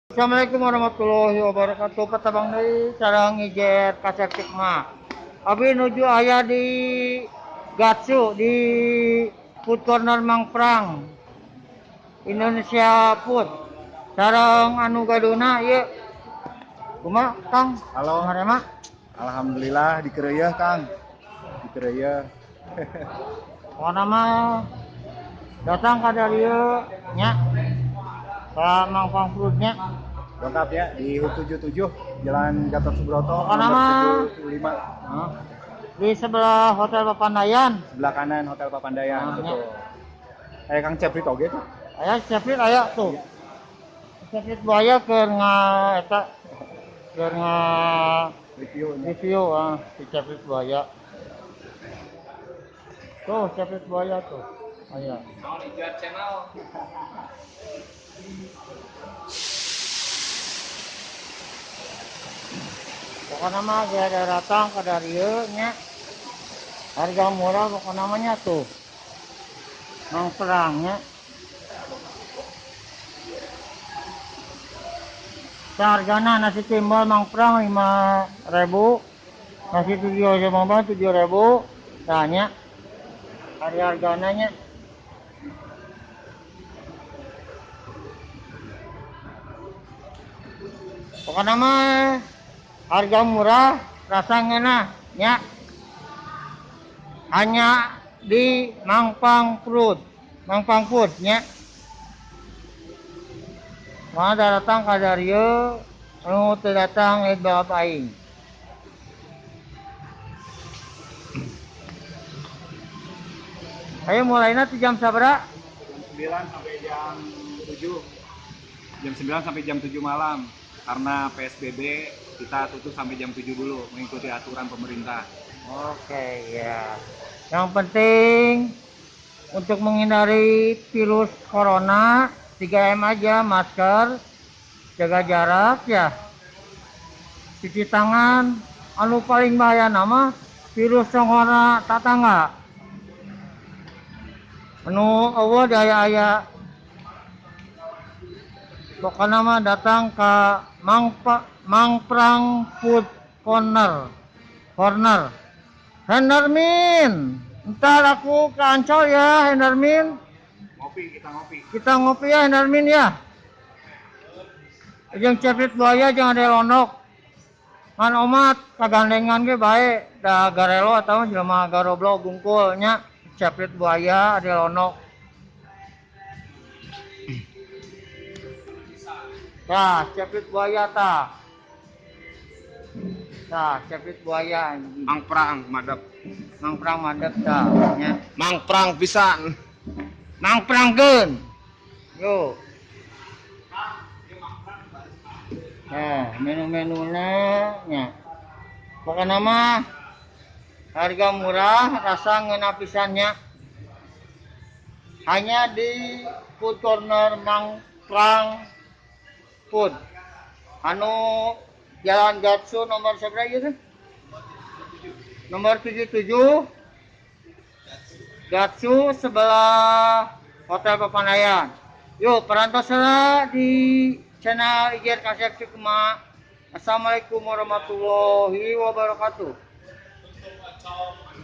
Assalamualaikum warahmatullahi wabarakatuh. Patabang deui sareng Ijer Kasep Cikma. Abi nuju aya di Gatsu di Food Corner Mangprang Indonesia Food. Sareng anu gaduna ieu. Kumaha Kang? Halo. Marema? Alhamdulillah dikereyeuh Kang. Dikereyeuh. Pokona mah datang ka dieu nya. Ka Mangprang Food nya. Lengkap ya di HUT 77 Jalan Gatot Subroto Pokona nomor mah 75. Di sebelah Hotel Papandayan. Sebelah kanan Hotel Papandayan, Ah, betul. Aya Kang Ceprit oge tuh. Aya Ceprit aya tuh. Ceprit buaya keur nga eta keur nga review nya. Review si Ceprit buaya. Tuh Ceprit buaya tuh. Aya. Naon Ijar channel. Pokoknya mah gara datang ke darieu nya. Harga murah pokoknya namanya tuh. Mang perangnya. Hargana nasi timbel Mang Prang 5.000, nasi tujuh aja Mang Prang 7.000, tanya harga-hargana nya. Pokoknya mah harga murah, rasa ngeunah nya. Hanya di Mangpang Food, Mangpang Food nya. Mana datang ka darieu, anu teu datang euy bab aing. Ayo mulainya di jam sabaraha? Jam 9 sampai jam 7. Jam 9 sampai jam 7 malam. Karena PSBB kita tutup sampai jam 7 dulu mengikuti aturan pemerintah. Oke, ya. Yang penting untuk menghindari virus corona 3M aja, masker, jaga jarak ya, cuci tangan. Anu paling bahaya nama virus corona tatangga. Anu eueuh daya aya. Pokokna mah datang ke Mangprang Food Corner. Corner. Hendarmin, ntar aku ke Ancol ya Hendarmin. Ngopi, kita ngopi. Kita ngopi ya Hendarmin ya. Jeung ceprit buaya jangan ada londok. Ngan omat kagandengan ge bae da garelo atau jelema garoblok gungkul nya ceprit buaya ada londok. Tah, ceprit buaya tah. Tah, ceprit buaya anjing. Mangprang madep. Mangprang madep tah nya. Mangprang pisan. Mangprangkeun. Yo. Nah, menu-menuna nya. Pokokna mah harga murah, rasa ngeunah pisan nya. Hanya di Food Corner Mangprang Food. Anu Jalan Gatsu nomor sabaraha ieu teh? Nomor 77. Gatsu sebelah Hotel Papandayan. Yuk, perantos heula di channel Ijer Kasep Cikma. Assalamualaikum warahmatullahi wabarakatuh.